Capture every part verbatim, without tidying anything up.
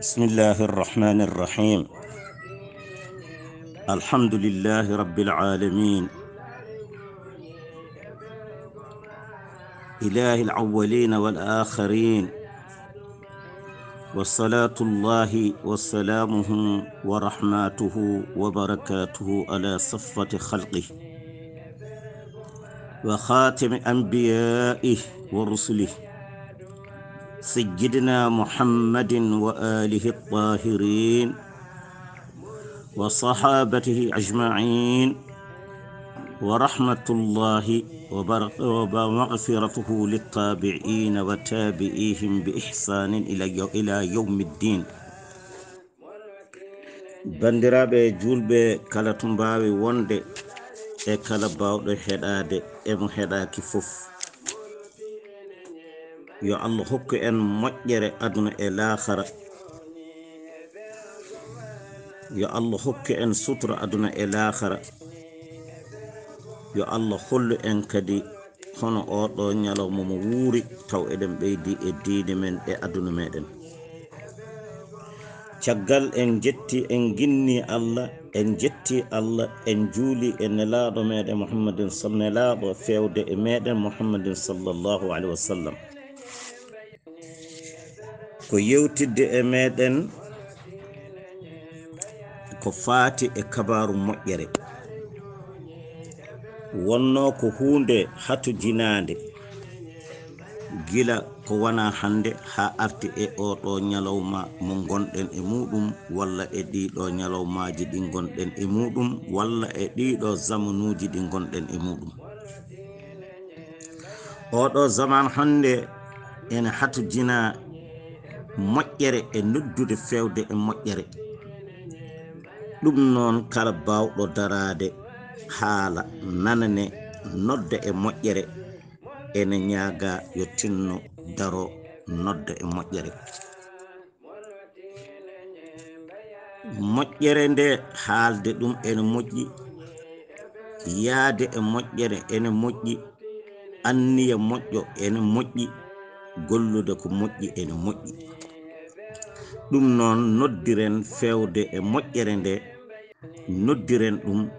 بسم الله الرحمن الرحيم. الحمد لله رب العالمين، إله الأولين والآخرين، وصلاة الله وسلامه ورحمته وبركاته على صفوة خلقه وخاتم أنبيائه ورسله، سيدنا محمد وآله الطاهرين وصحابته أجمعين، ورحمة الله وبر-، ومغفرته للتابعين وتابعيهم بإحسان إلى يو-، إلى يوم الدين. Banndiraaɓe juulɓe, kala to mbaawi wonde e kala baawɗo heɗaade e mo heɗaaki fof, yo Allah hokku en moƴƴere aduna e laakhara. Yo Allah hokku en sutura aduna e laakhara. Yo Allah hollu en kadi hono oo ɗoo ñalawma mo wuuri, taw eɗen ɓeydi e diine men e aduna meɗen. Caggal en jetti, en ginni Allah, en jetti Allah, en juuli e nelaaɗo meɗen Muhammadin sal-, nelaaɗo feewde e meɗen Muhammadin sallallahu alaihi wasallam. Ko yewtidde e meɗen ko faati e kabaaru moƴƴere. Wonnoo ko huunde hatojinaande, gila ko wonaa hannde haa arti e oo ɗoo ñalawma mo ngonɗen e muuɗum, walla e ɗii ɗoo ñalawmaaji ɗi ngonɗen e muuɗum, walla e ɗii ɗoo zamanuuji ɗi ngonɗen e muuɗum. Oo ɗoo zaman hannde ene hatojina moƴƴere e noddude feewde e moƴƴere. Ɗum noon, kala baawɗo daraade haala, nanane, nodda e moƴƴere, ene ñaagaa yo tinno, daro, nodda e moƴƴere. Moƴƴere nde, haalde ɗum ene moƴƴi, yahde e moƴƴere ene moƴƴi, anniya moƴƴo ene moƴƴi, gollude ko moƴƴi ene moƴƴi. Ɗum noon, noddiren feewde e moƴƴere nde, noddiren ɗum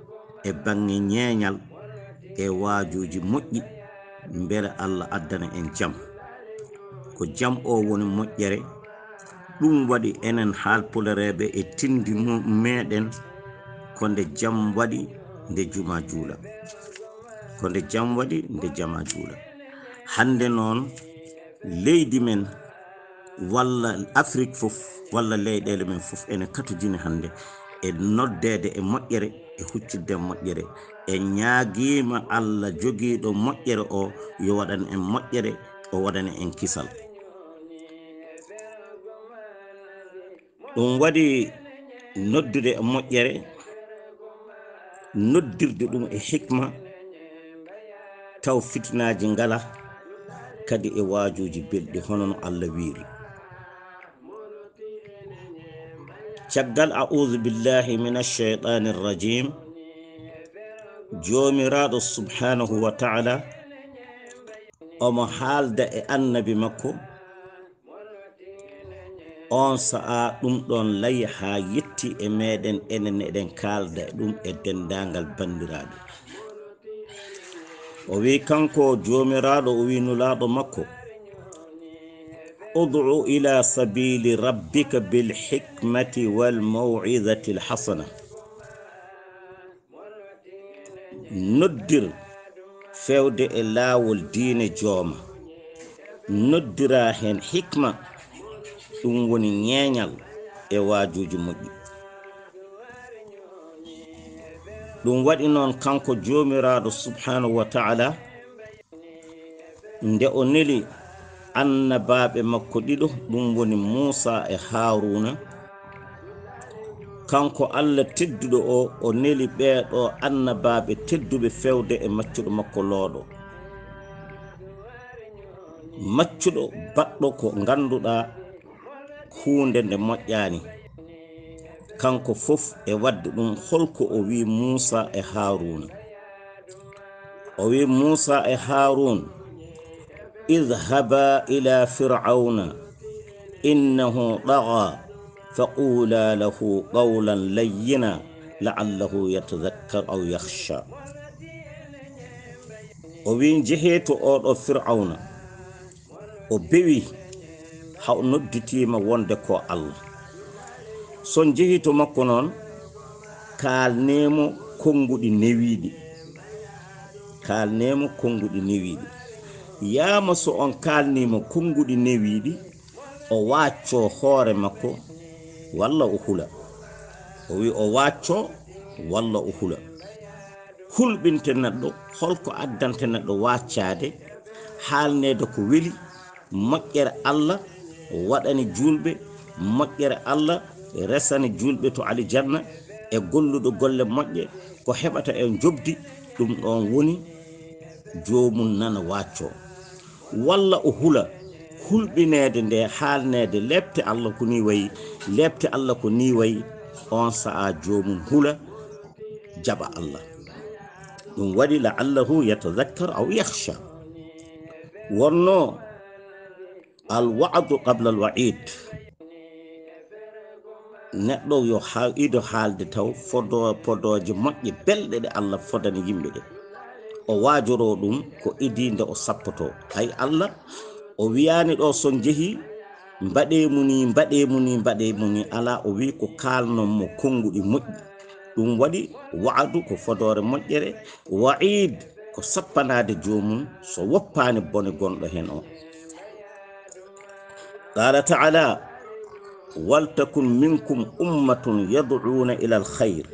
e baŋŋe ñeeñal e waajuuji moƴƴi, mbele Allah addana en jam. Ko jam o woni moƴƴere. Ɗum waɗi enen haalpulareeɓe e tinndi mu-, meɗen, ko nde jam waɗi, nde juma juula. Ko nde jam waɗi, nde jama juula. Hannde noon, leydi men, walla Afrik fof, walla leyɗeele men fof, ene katojini hannde e noddeede e moƴƴere, e huccitde e moƴƴere. En ñaagiima Allah jogiiɗo moƴƴere o, yo waɗan en moƴƴere, o waɗana en kisal. Ɗum waɗi noddude e moƴƴere, noddirde ɗum e hikma, taw fitinaaji ngala, kadi e waajuuji belɗi, hono no Allah wiiri. Caggal "A'udhu billahi minash shaytanir rajim", Joomiraaɗo subhanahu wa ta'ala omo haalda e annabi makko, on sa'a ɗum ɗon layi haa yetti e meɗen, enen eɗen kaalda ɗum e denndaangal banndiraaɓe. O wi kanko Joomiraaɗo, o wi Nulaaɗo makko, "Ud'u ila sabili rabbika bil hikmati wal maw'izati al hasana." Noddir feewde e laawol diine jooma. Noddira heen hikma, ɗum woni ñeeñal e waajuuji moƴƴi. Ɗum waɗi noon kanko Joomiraaɗo subhanahu wa ta'ala, nde o neli annabaaɓe makko ɗiɗo, ɗum woni Muusa e Haaruuna. Kanko Allah tedduɗo o, o neli ɓee ɗoo annabaaɓe tedduɓe feewde e maccuɗo makko looɗo. Maccuɗo baɗɗo ko ngannduɗaa huunde nde moƴƴaani. Kanko fof e waɗde ɗum, holko o wi Muusa e Haaruuna? O wi Muusa e Haaruun, "Idhaba ila Fir'auna, innahu tagha." فقولا له قولا لينا لعله يتذكر أو يخشى. O wi, njehee to oɗo Fir'awna, o bewi, haw nodditiima wonde ko Allah. So njehii to makko noon, kaalnee mo konnguɗi newiiɗi. Kaalnee mo konnguɗi newiiɗi. Yaama so on kaalnii mo konnguɗi newiiɗi, o waccoo hoore makko, walla o hula. O wi o waccoo, walla o hula. Hulɓinte neɗɗo, holko addante neɗɗo waccaade, haalneede ko weli, moƴƴere Allah waɗani juulɓe, moƴƴere Allah resani juulɓe to alijanna, e golluɗo golle moƴƴe, ko heɓata e njoɓdi, ɗum ɗoon woni joomum nana waccoo. Walla o hula, hulɓineede nde, haalneede leepte Allah ko nii wayi, leepte Allah ko nii wayi, oon sa'a joomum hula, jaɓa Allah. Ɗum waɗi, لعله يتذكر أو يخشى. Wonno الوعد قبل الوعيد. Neɗɗo yo ha-, ido haalde taw fodo-, podooje moƴƴe belɗe ɗe Allah fodani yimɓe ɗe. O waajoroo ɗum ko idii nde o sappotoo. Hay Allah, o wiyaani ɗo so njehii, mbaɗee mu ni, mbaɗee mu ni, mbaɗee mu ni. Alaa, o wi ko kaalnon mo konnguɗi moƴƴi. Ɗum waɗi wa'adu ko fodoore moƴƴere, wa'iid ko sappanaade joomum so woppaani bone gonɗo heen o. قال تعالى: ولتكن منكم أمة يدعون إلى الخير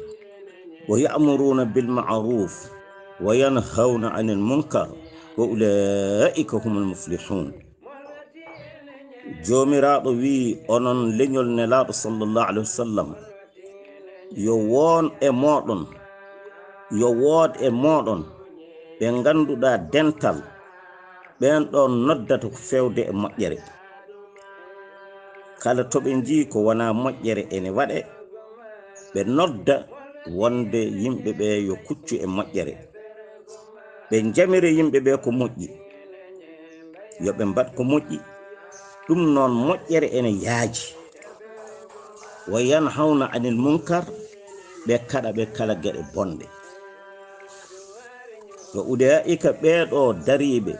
ويأمرون بالمعروف وينهون عن المنكر وأولئك هم المفلحون. Joomiraaɗo wi'i, onon leñol Nelaaɗo sallallahu alayhi wa sallam, yo woon e mooɗon, yo wood e mooɗon ɓe ngannduɗaa dental, ɓeen ɗoon noddata ko feewde e moƴƴere. Kala to ɓe njii ko wonaa moƴƴere ene waɗe, ɓe nodda wonde yimɓe ɓe yo kuccu e moƴƴere. Ɓe njamira yimɓe ɓe ko moƴƴi, yo ɓe mbaɗ ko moƴƴi. Ɗum noon, moƴƴere ene yaaji. وينهون عن المنكر, ɓe kaɗa ɓe kala geɗe bonɗe. وأولئك, ɓee ɗo dariiɓe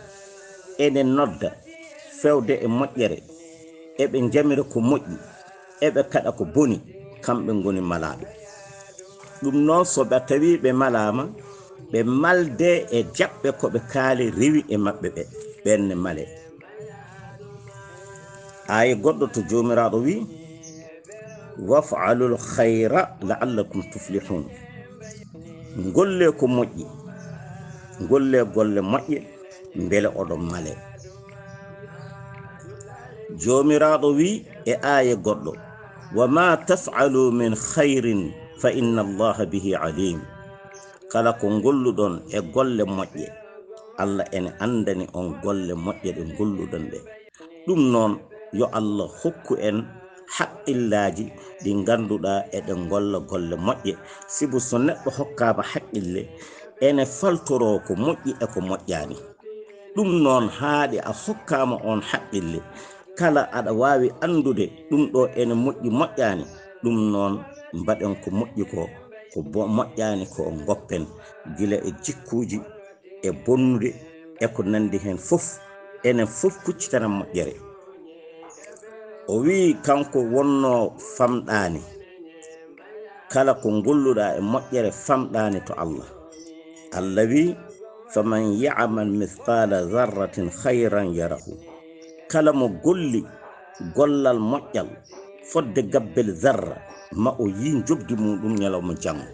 ene nodda feewde e moƴƴere, eɓe njamira ko moƴƴi, eɓe kaɗa ko boni, kamɓe ngoni malaaɓe. Ɗum noon, so ɓe tawi ɓe malaama, ɓe malde e jaɓɓe ko ɓe kaali rewi e maɓɓe ɓe, ɓeen ne male. Aaya goɗɗo to Joomiraaɗo wi: وافعلوا الخير لعلكم تفلحون. Ngolle ko moƴƴi, ngolle golle moƴƴe, mbele oɗon male. Joomiraaɗo wi e aaya goɗɗo: وما تفعلوا من خير فإن الله به عليم. Kala ko ngolluɗon e golle moƴƴe, Allah ene anndani on golle moƴƴe ɗe ngolluɗon ɗe. Ɗum noon, yo Allah hokku en haqqillaaji ɗi ngannduɗaa eɗen ngolla golle moƴƴe, sibu so neɗɗo hokkaama haqqille, ene faltoroo ko moƴƴi e ko moƴƴaani. Ɗum noon, haaɗi a hokkaama oon haqqille, kala aɗa waawi anndude ɗum ɗo ene moƴƴi moƴƴaani, ɗum noon mbaɗen ko moƴƴi ko, ko bo-, moƴƴaani ko ngoppen, gila e jikkuuji, e bonnude, e ko nanndi heen fof, enen fof kuccitanen moƴƴere. O wi'i, kanko wonnoo famɗaani, kala ko ngolluɗaa e moƴƴere famɗaani to Allah. Allah wi'i: فمن يعمل مثقال ذرة خيرا يره. Kala mo golli gollal moƴƴal fodde gabbel zarra, ma o yii njoɓdi muɗum ñalawma janngo.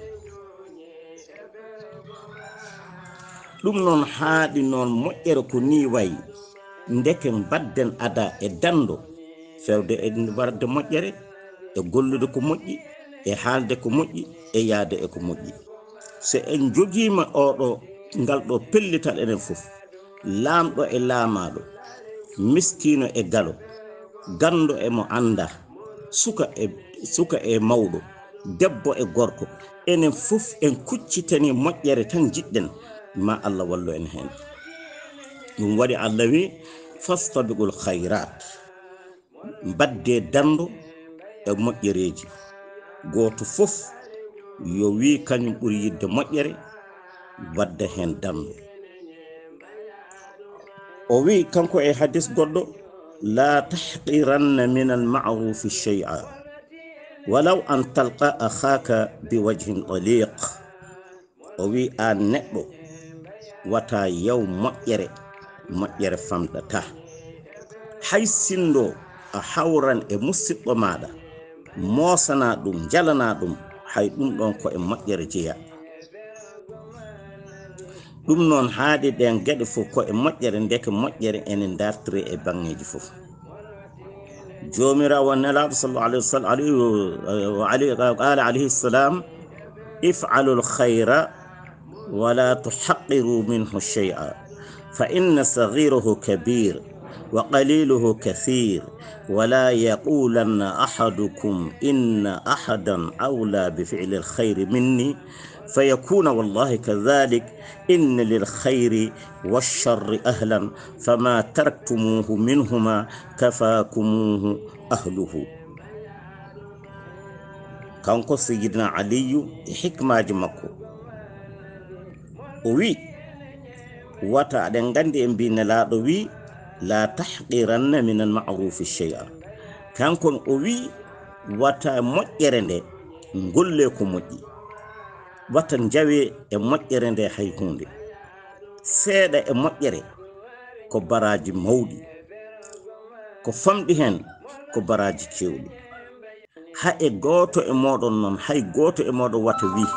Ɗum noon haaɗi noon moƴƴere ko nii wayi, ndeke mbaɗden ada e danndo, fewde e warde moƴƴere, e gollude ko moƴƴi, e haalde ko moƴƴi, e yahde e ko moƴƴi. So en njogiima oɗo, ngal ɗo pellital enen fof, laamɗo e laamaaɗo, miskiino e galo, ganndo e mo anndaa, suka e, suka e mawɗo, debbo e gorko, enen fof en kuccitani moƴƴere tan njiɗɗen, ma Allah wallu en heen. Ɗum waɗi Allah wi: فاستبقوا الخيرات. Mbaɗdee danndo e moƴƴereeji. Gooto fof yo wii kañum ɓuri yiɗde moƴƴere, wadda heen danndu. O wii kanko e hadis goɗɗo, "La tahqiranna min al ma'rufi shay'a, walaw an talqa akhaka bi wajhin taliq." O wii, aan neɗɗo, wata yaw moƴƴere, moƴƴere famɗata. Hay sinno a hawran e musiɗɗo maaɗa, moosana ɗum, njalana ɗum, hay ɗum ɗon ko e moƴƴere jeyaa. Ɗum noon, haaɗi ɗeen geɗe fof ko e moƴƴere, ndeke moƴƴere ene dartire e baŋŋeeji fof. Joomiraawo Nelaaɗo sallallahu alayhi wa sallam, alayhi, wa alayhi, qaala alayhi salam, "If'alul khayra wa la tuhaqqiru minhu shay'a, fa inna saghirahu kabir, wa qaliluhu kathir, wa la yaqulanna ahadukum inna ahadan awla bi fi'lil khayri minni, fa yakuna wallahi kadhalik, inna lil khayri wa sharri ahlan, fama taraktumuhu minhuma kafakumuhu ahluhu." Kanko Sayyidina Aliyu e hikmaaji makko, o wii, wata, aɗen nganndi en mbii Nelaaɗo wii, "La tahqiranna min al ma'rufi shay'a." Kanko o wii, wata moƴƴere nde, ngolle ko moƴƴi. Wata njawe e moƴƴere nde hay huunde. Seeɗa e moƴƴere ko baraaji mawɗi, ko famɗi heen ko baraaji keewɗi. Hay gooto e mooɗon noon, hay gooto e mooɗon wata wii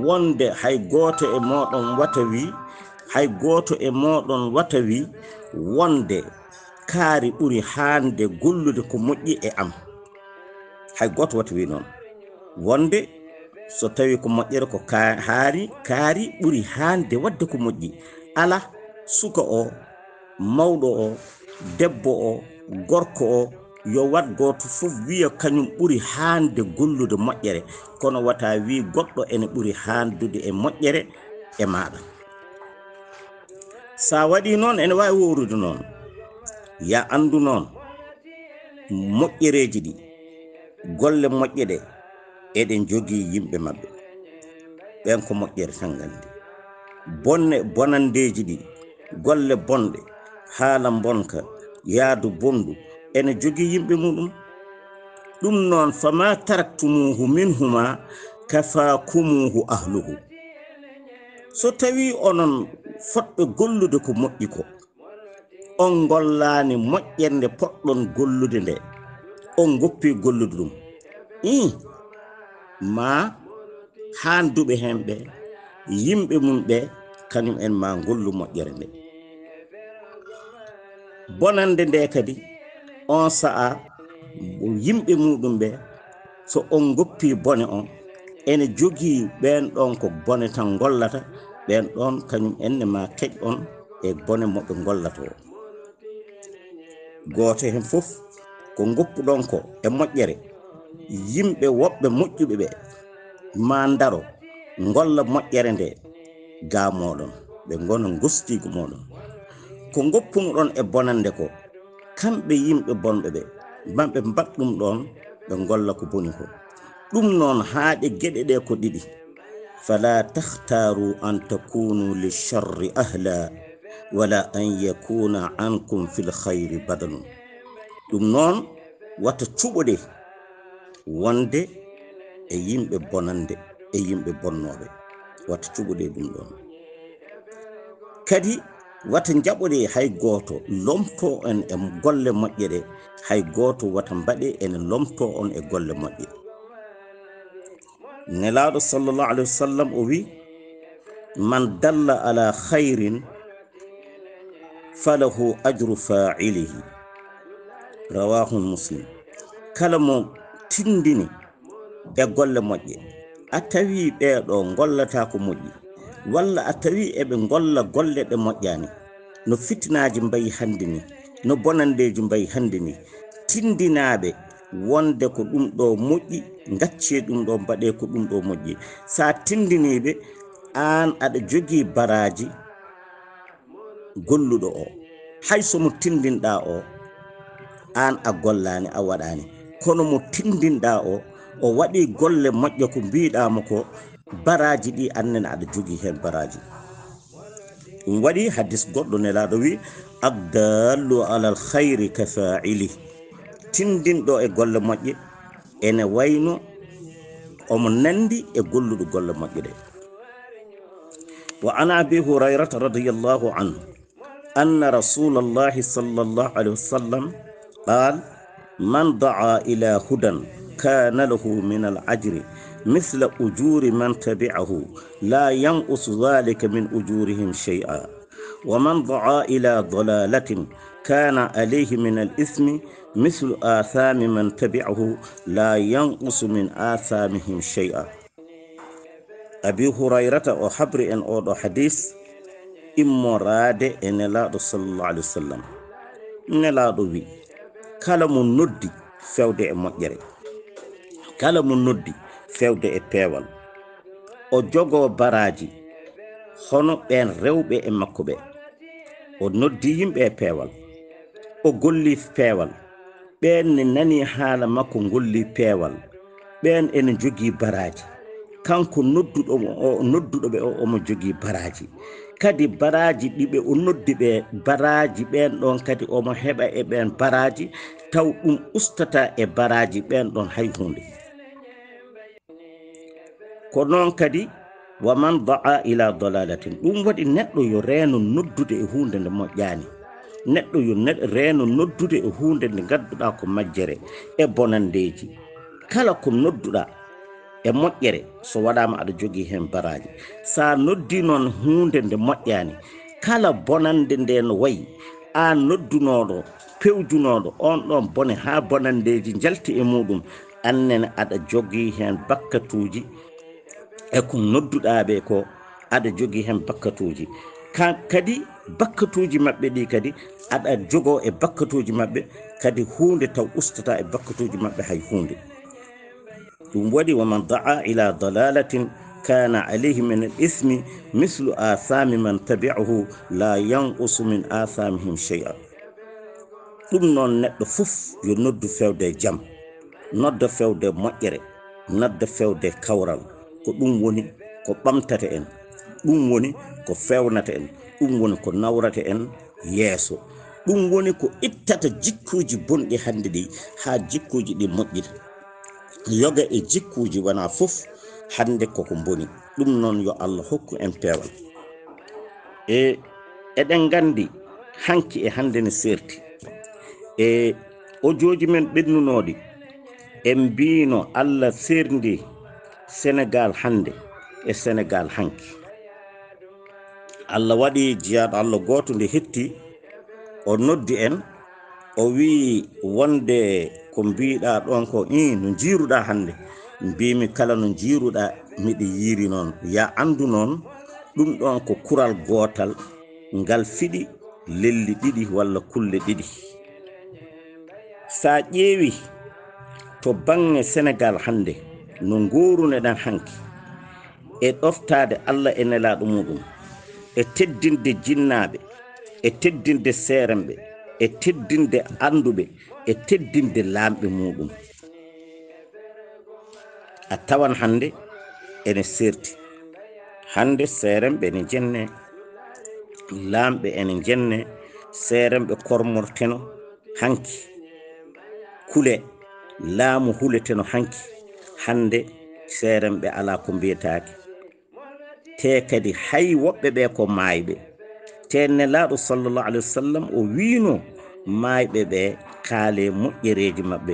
wonde, hay gooto e mooɗon wata wii, hay gooto e mooɗon wata wii wonde kaari ɓuri haande gollude ko moƴƴi e am. Hay gooto wata wii noon. Wonde so tawii ko moƴƴere ko ka-, haari, kaari ɓuri haande waɗde ko moƴƴi. Alaa, suka o, mawɗo o, debbo o, gorko o, yo waɗ gooto fof wiya kañum ɓuri haande gollude moƴƴere, kono wata wii goɗɗo ene ɓuri haandude e moƴƴere e maaɗa. Sa waɗii noon, ene waawi woorude noon. Ya anndu noon, moƴƴereeji ɗi, golle moƴƴe ɗe, eɗe njogii yimɓe maɓɓe. Ɓeen ko moƴƴere tan nganndi. Bonne, bonanndeeji ɗi, golle bonɗe, haala mbonka, yaadu bonndu, ene jogii yimɓe muɗum. Ɗum noon, fama taraktumuhu minhuma kafakumuhu ahluhu. So tawii onon fotɓe gollude ko moƴƴi ko, on ngollaani moƴƴere nde poɗɗon gollude nde, on ngoppii gollude ɗum, ii, ma haanduɓe heen ɓe, yimɓe mum ɓe, kañum en ma ngollu moƴƴere nde. Bonannde nde kadi, on sa'a yimɓe muɗum ɓe, so on ngoppii bone on, ene jogii ɓeen ɗon ko bone tan ngollata, ɓeen ɗon kañum en ne ma keƴ on e bone mo ɓe ngollata o. Gooto heen fof ko ngoppuɗon ko e moƴƴere, yimɓe woɓɓe moƴƴuɓe ɓe ma ndaro, ngolla moƴƴere nde ga mooɗon, ɓe ngona ngostiigu mooɗon. Ko ngoppunoɗon e bonannde ko, kamɓe yimɓe bonɓe ɓe, ma ɓe mbaɗ ɗum ɗoon, ɓe ngolla ko boni ko. Ɗum noon, haaɗe geɗe ɗe ko ɗiɗi. Fala takhtaru an takunu lisharri ahla, wala an yakuna ankum fil khayri badalun. Ɗum noon, wata cuɓoɗe wonde e yimɓe bonande e yimɓe bonnooɓe. Wata cuɓoɗe ɗum ɗoon. Kadi, wata njaɓoɗe hay gooto lomtoo en e golle moƴƴe ɗe, hay gooto wata mbaɗe ene lomtoo on e golle moƴƴe. Nelaaɗo sallallahu alayhi wa sallam o wi, "Man dalla ala khayrin falahu ajru fa'ilihi." Rawahu Muslim. Kala mo tindini e golle moƴƴe, a tawi ɓeeɗo ngollata ko moƴƴi, walla a tawi eɓe ngolla golle ɗe moƴƴaani, no fitinaaji mbayi hannde ni, no bonanndeeji mbayi hannde ni, tindinaaɓe wonde ko ɗum ɗo moƴƴi, ngaccee ɗum ɗo, mbaɗee ko ɗum ɗo moƴƴi. So a tindiniiɓe, aan aɗa jogii baraaji golluɗo o. Hay so mo tindinɗaa o, aan a gollaani, a waɗaani. kono mo tindinɗaa o, o waɗi golle moƴƴe ko mbiɗaa mo ko, baraaji ɗi annene aɗa jogii heen baraaji. Ɗum waɗi hadis goɗɗo Nelaaɗo wi, "Addallu alal khayri ka fa'ili." Tindinɗo e golle moƴƴe ene wayno omo nandi e golluɗo golle moƴƴe ɗe. Wa an Abi Hurayrata radiyallahu anhu, أن رسول الله صلى الله عليه وسلم قال: من دعا إلى هدى كان له من الأجر مثل أجور من تبعه لا ينقص ذلك من أجورهم شيئا، ومن دعا إلى ضلالة كان عليه من الإثم مثل آثام من تبعه لا ينقص من آثامهم شيئا. Abi Hurayrata o habri en oɗo hadis immoraade e Nelaaɗo sallallahu alaihi wasallam. Nelaaɗo wi, kala mo noddi fewde e moƴƴere, kala mo noddi fewde e peewal, o jogo baraaji hono ɓeen rewɓe e makko ɓe. O noddi yimɓe e peewal, o golli peewal, ɓeen ne nani haala makko, ngolli peewal, ɓeen ene njogii baraaji. Kanko nodduɗo mo o, nodduɗo ɓe o, omo jogii baraaji. Kadi baraaji ɗi ɓe o noddi ɓe, baraaji ɓeen ɗoon kadi omo heɓa e ɓeen baraaji, taw ɗum ustata e baraaji ɓeen ɗoon hay huunde. Ko noon kadi, wa man da'a ila dalalatin, ɗum waɗi neɗɗo yo reeno noddude e huunde nde moƴƴaani. Neɗɗo yo ne-, reeno noddude e huunde nde ngannduɗaa ko majjere e bonanndeeji. Kala ko nodduɗaa e moƴƴere, so waɗaama aɗa jogii heen baraaji. So a noddii noon huunde nde moƴƴaani, kala bonannde nde no wayi, aan noddunooɗo, pewjunooɗo oon ɗoon bone haa bonanndeeji njalti e muuɗum, aan nene aɗa jogii heen bakkatuuji e ko nodduɗaa ɓe ko, aɗa jogii heen bakkatuuji. Ka-, kadi bakkatuuji maɓɓe ɗi kadi, aɗa jogoo e bakkatuuji maɓɓe, kadi huunde taw ustataa e bakkatuuji maɓɓe hay huunde. Ɗum waɗi, wa man da'a ila dalalatin kana alayhi min al ismi mislu athami man tabi'ahu la yanqusu min athamihim shay'a. Ɗum noon, neɗɗo fof yo noddu fewde e jam, nodda fewde e moƴƴere, nodda fewde e kawral. Ko ɗum woni ko ɓamtata en, ɗum woni ko fewnata en, ɗum woni ko nawrata en yeeso. Ɗum woni ko ittata jikkuuji bonɗi hannde ɗi, haa jikkuuji ɗi moƴƴita. Yoga e jikkuuji wonaa fof hannde koko mboni. Ɗum noon, yo Allah hokku en peewal. E, eɗen nganndi hanki e hannde ne seerti. E ojooji men ɓennunooɗi, en mbiino Allah seerndi Senegaal hannde e Senegaal hanki. Allah waɗi jiyaaɗo Allah gooto nde hetti, o noddi en, o wi'i wonde ko mbiiɗaa ɗoon ko, ii, no njiiruɗaa hannde. Mbiimi kala no njiiruɗaa, miɗo yiiri noon. Yaa anndu noon, ɗum ɗoon ko kural gootal, ngal fiɗi lelli ɗiɗi walla kulle ɗiɗi. So a ƴeewi to baŋŋe Senegaal hannde, no ngoorunoɗen hanki, e ɗoftaade Allah e Nelaaɗo muuɗum, e teddinde jinnaaɓe, e teddinde seeremɓe, e teddinde annduɓe, e teddinde laamɓe muuɗum. A tawan hannde ene seerti. Hannde seeremɓe ene njenne, laamɓe ene njenne, seeremɓe kormorteno hanki. Kule, laamu huleteno hanki. Hannde seeremɓe alaa ko mbiyetaake. Te kadi hay woɓɓe ɓe ko maayɓe. Te Nelaaɗo sallallahu alaihi wasallam o wiino maayɓe ɓe, kaale moƴƴereeji maɓɓe,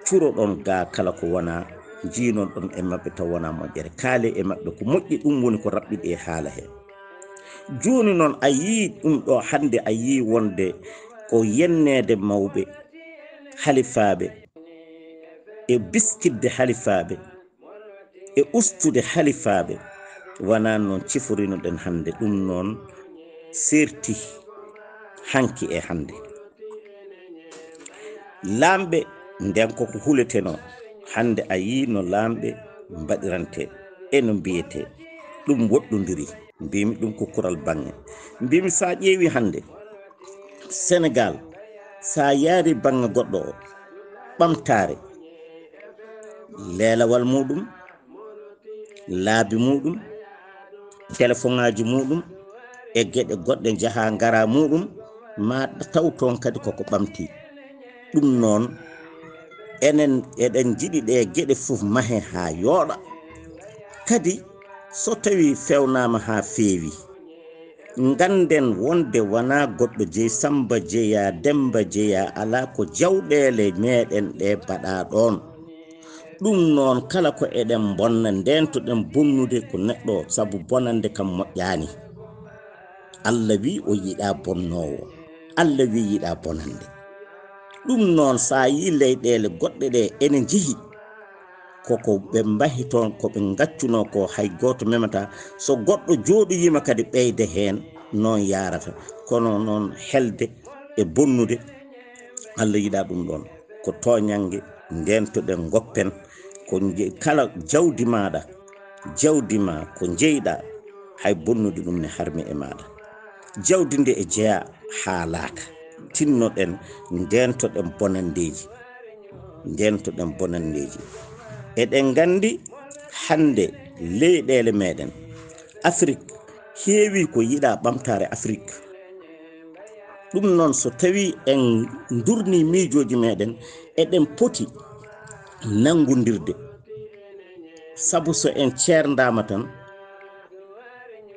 curoɗon gaa kala ko wonaa, njiinoɗon e maɓɓe taw wonaa moƴƴere. Kaale e maɓɓe ko moƴƴi, ɗum woni ko raɓɓiɗi e haala he. Jooni noon a yii ɗum ɗo hannde, a yii wonde ko yenneede mawɓe, halifaaɓe, e biskitde halifaaɓe, e ustude halifaaɓe, wonaa noon ciforinoɗen hannde. Ɗum noon seerti hanki e hannde. Laamɓe nden koko huletenoo, hannde a yii no laamɓe mbaɗirantee e no mbiyetee. Ɗum woɗɗondiri. Mbimi ɗum ko kural baŋŋe. Mbimi so a ƴeewi hannde Senegaal, so a yaari baŋŋe goɗɗo o, ɓamtaare, leelawal muɗum, laabi muɗum, telefoŋaaji muɗum, e geɗe goɗɗe njaha ngara muɗum, ma taw toon kadi koko ɓamti. Ɗum noon, enen eɗen njiɗi ɗe geɗe fof mahe haa yooɗa. Kadi, so tawi fewnaama haa feewi, ngannden wonde wonaa goɗɗo jeyi, Sammba jeyaa, Demmba jeyaa, alaa, ko jawɗeele meeɗen ɗe mbaɗaa ɗoon. Ɗum noon, kala ko eɗen mbonna, ndeentoɗen bonnude ko neɗɗo, sabu bonannde kam moƴƴaani. Allah wi o yiɗaa bonnoowo, Allah wi yiɗaa bonannde. Ɗum noon, so a yii leyɗeele goɗɗe ɗe ene njehi, koko ɓe mbahi toon, ko ɓe ngaccunoo ko, hay gooto memataa. So goɗɗo jooɗoyiima kadi ɓeyde heen, noon yaarata. Kono noon helde e bonnude, Allah yiɗaa ɗum ɗoon. Ko tooñannge, ndeentoɗen, ngoppen. Ko nje-, kala jawdi maaɗa, jawdi ma ko njeyɗaa, hay bonnude ɗum ne harmi e maaɗa. Jawdi nde e jeyaa haalaaka. Tinnoɗen, ndeentoɗen bonanndeeji. Ndeentoɗen bonanndeeji. Eɗen nganndi hannde leyɗeele meeɗen, Afrik, heewi ko yiɗaa ɓamtaare Afrik. Ɗum noon, so tawii en ndurnii miijooji meeɗen, eɗen poti nanngondirde. Sabu so en ceerndaama tan,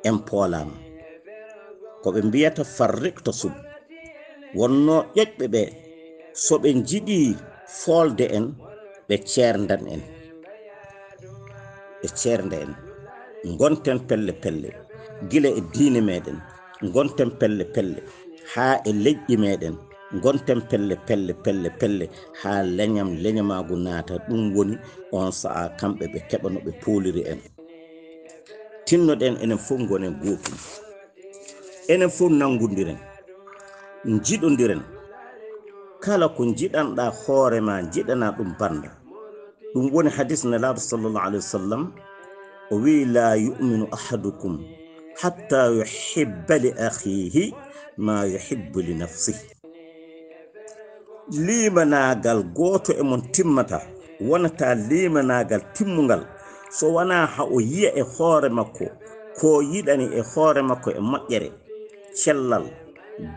en poolaama. Ko ɓe mbiyata farriq tasub. Wonnoo ƴoƴɓe ɓe, so ɓe njiɗii foolde en, ɓe ceerndan en. Ɓe ceernda en. Ngonten pelle pelle, gila e diine meeɗen, ngonten pelle pelle, haa e leƴƴi meeɗen, ngonten pelle pelle, pelle pelle, haa leñam leñamaagu naata. Ɗum woni oon sa'a kamɓe ɓe keɓa no ɓe pooliri en. Tinnoɗen enen fof ngonen gootum. Enen fof nanngondiren, njiɗondiren. Kala ko njiɗanɗaa hoore ma, njiɗanaa ɗum bannda. Ɗum woni hadis Nelaaɗo sallallahu alayhi wa sallam, o wiyi, "Laa yu'minu ahadukum hatta yuhibba li akhihi ma yuhibbu li nafsihi." Liimanaagal gooto e mon timmata, wonata liimanaagal timmungal, so wanaa haa o yiya e hoore makko ko o yiɗani e hoore makko e moƴƴere, cellal,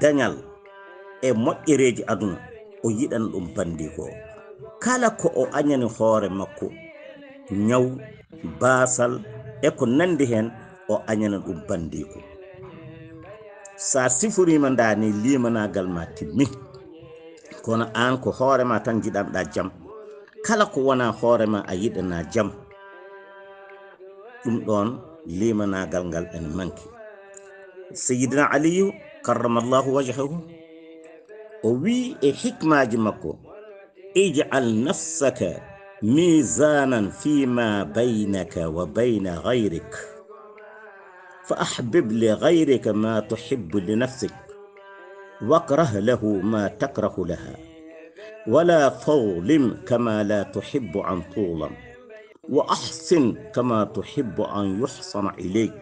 dañal e moƴƴereeji aduna, o yiɗan ɗum banndiiko o. Kala ko o añani hoore makko, ñaw, baasal e ko nanndi heen, o añana ɗum banndiiko. So a siforiima ndaa ni, liimanaagal ma timmi. Kono aan ko hoore ma tan njiɗanɗaa jam. Kala ko wonaa hoore ma a yiɗanaa jam. Ɗum ɗoon liimanaagal ngal ene manki. Sayyidina Aliyu karramallahu wajhahu, o wii e hikmaaji makko, "Ij'al nafsaka mizanan fima baynaka wa bayna ghayrik. Fa ahbib li ghayrika ma tuhibbu li nafsik. Wakrah lahu ma takrahu laha. Wala tadhlim kama la tuhibbu an tudhlam. Wa ahsin kama tuhibbu an yuhsana ilayk.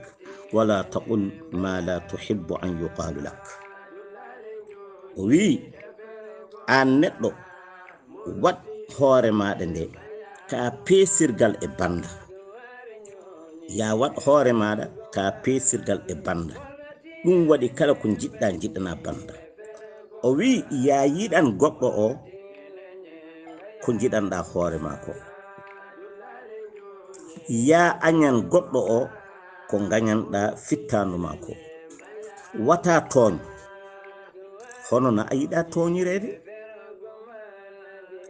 Wala taqul ma la tuhibbu an yuqalu lak." O wii, aan neɗɗo, waɗ hoore maaɗa nde ka peesirgal e bannda. Yaa waɗ hoore maaɗa ka peesirgal e bannda. Ɗum waɗi kala ko njiɗɗaa, njiɗɗanaa bannda. O wii, yaa yiɗan goɗɗo o ko njiɗanɗaa hoore maa ko. Yaa añan goɗɗo o ko ngañanɗaa fittaandu maa ko. Wata tooñ. Hono no a yiɗaa tooñireede?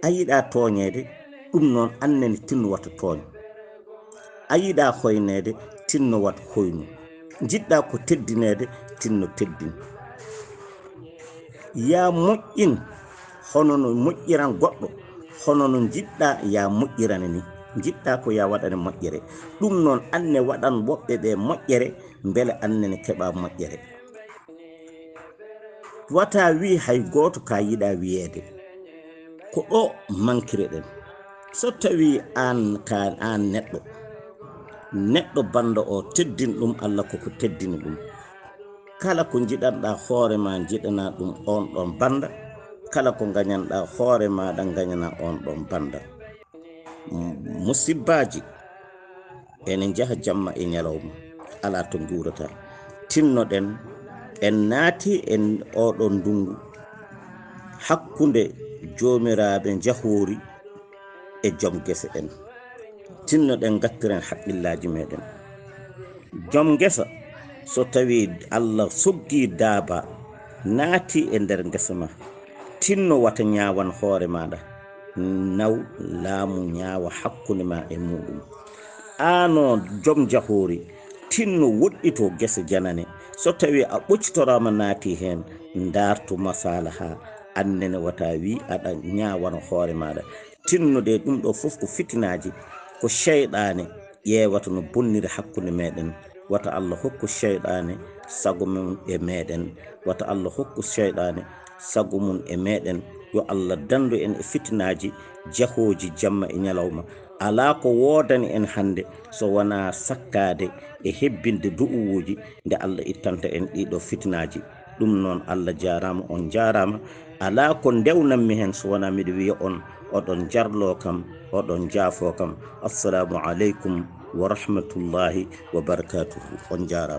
A yiɗaa tooñeede, ɗum noon annene tinno wata tooñ. A yiɗaa hoyneede, tinno wata hoynu. Njiɗɗaa ko teddineede, tinno teddin. Yaa moƴƴin hono no moƴƴiran goɗɗo, hono no njiɗɗaa yaa moƴƴirane ni. Njiɗɗaa ko yaa waɗane moƴƴere. Ɗum noon anne waɗan woɓɓe ɓe moƴƴere, mbele annene keɓa moƴƴere. Wata wii hay gooto ka yiɗaa wiyeede. Ko ɗo mankireɗen. So tawii aan ka, aan neɗɗo, neɗɗo bannda o teddin ɗum, Allah koko teddini ɗum. Kala ko njiɗanɗaa hoore ma, njiɗanaa ɗum oon ɗoon bannda. Kala ko ngañanɗaa hoore maaɗa, ngañanaa oon ɗoon bannda. Musibbaaji ene njaha jamma e ñalawma, alaa to njuurata. Tinnoɗen, en naati e oɗo ndungu hakkunde joomiraaɓe njahoori e joom gese en. Tinnoɗen ngattiren haqqillaaji meɗen. Joom ngesa, so tawii Allah soggi daaba naati e nder ngesa ma, tinno wata ñaawan hoore maaɗa, naw laamu ñaawa hakkunde ma e muuɗum. Aano joom njahoori, tinno woɗɗito gese janane, so tawii a ɓoccitoraama naati heen, ndaartu masaalaha, annene wata wii aɗa ñaawan hoore maaɗa. Tinno de ɗum ɗo fof ko fitinaaji, ko seyɗaane ƴeewata no bonniri hakkunde meɗen. Wata Allah hokku seyɗaane sago mum e meɗen. Wata Allah hokku seyɗaane sago mum e meɗen. Yo Allah danndu en e fitinaaji jahooji jamma e ñalawma. Alaa ko woodani en hannde so wonaa sakkaade e hebbinde du'uwuuji nde Allah ittanta en ɗiɗo fitinaaji. Ɗum noon, Allah jaaraama, on njaaraama. Alaa ko ndewnammi heen so wonaa miɗo wiya on, oɗon njarloo kam, oɗon njaafoo kam. Assalaamu aleykum wa rahmatullaahi wa barakaatuhu. On njaaraama.